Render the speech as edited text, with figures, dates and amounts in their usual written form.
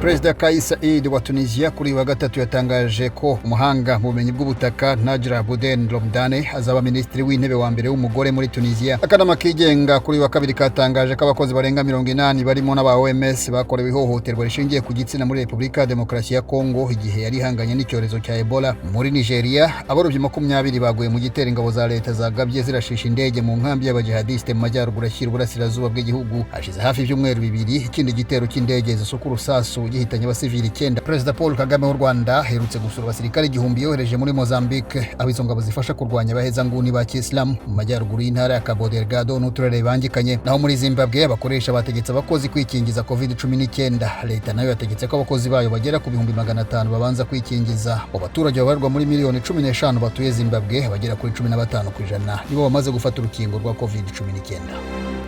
Perezida Kais Saied wa Tunisia kuri uyu wa gatatu yatangaje ko umuhanga mu bumenyi bw'ubutaka Najla Bouden Romdhane azaba minisitiri w'intebe wa mbere w'umugore muri Tunisia. Akanama kigenga kuri uyu wa kabiri katangaje ko abakozi barenga 80 barimo n'aba OMS bakorewe ihohoterwa rishingiye ku gitsina muri Repubulika ya Demokarasi ya Kongo igihe yari ihanganye n'icyorezo cya Ebola. Muri Nigeria, abarobyi 20 baguye mu gitero ingabo za leta zagabye zirashisha indege mu nkambi y'abajihadiste mu majyaruguru ashyira uburasirazuba bw'igihugu. Hashize hafi ibyumweru 2 ikindi gitero cy'indege zisuka urusasu gihitanye abasivili 9. Perezida Paul Kagame w'u Rwanda aherutse gusura abasirikare 1000 yohereje muri Mozambique, aho izo ngabo zifasha kurwanya abahezanguni ba Kisilamu mu majyaruguru y'intara ya Cabo Delgado n'uturere bangikanye. Naho muri Zimbabwe, abakoresha bategetse abakozi kwikingiza COVID-19. Leta nayo yategetse ko abakozi bayo bagera ku 500,000 babanza kwikingiza. Mu baturage babarwa muri miliyoni 15 batuye Zimbabwe, abagera kuri 15% nibo bamaze gufata urukingo rwa COVID-19.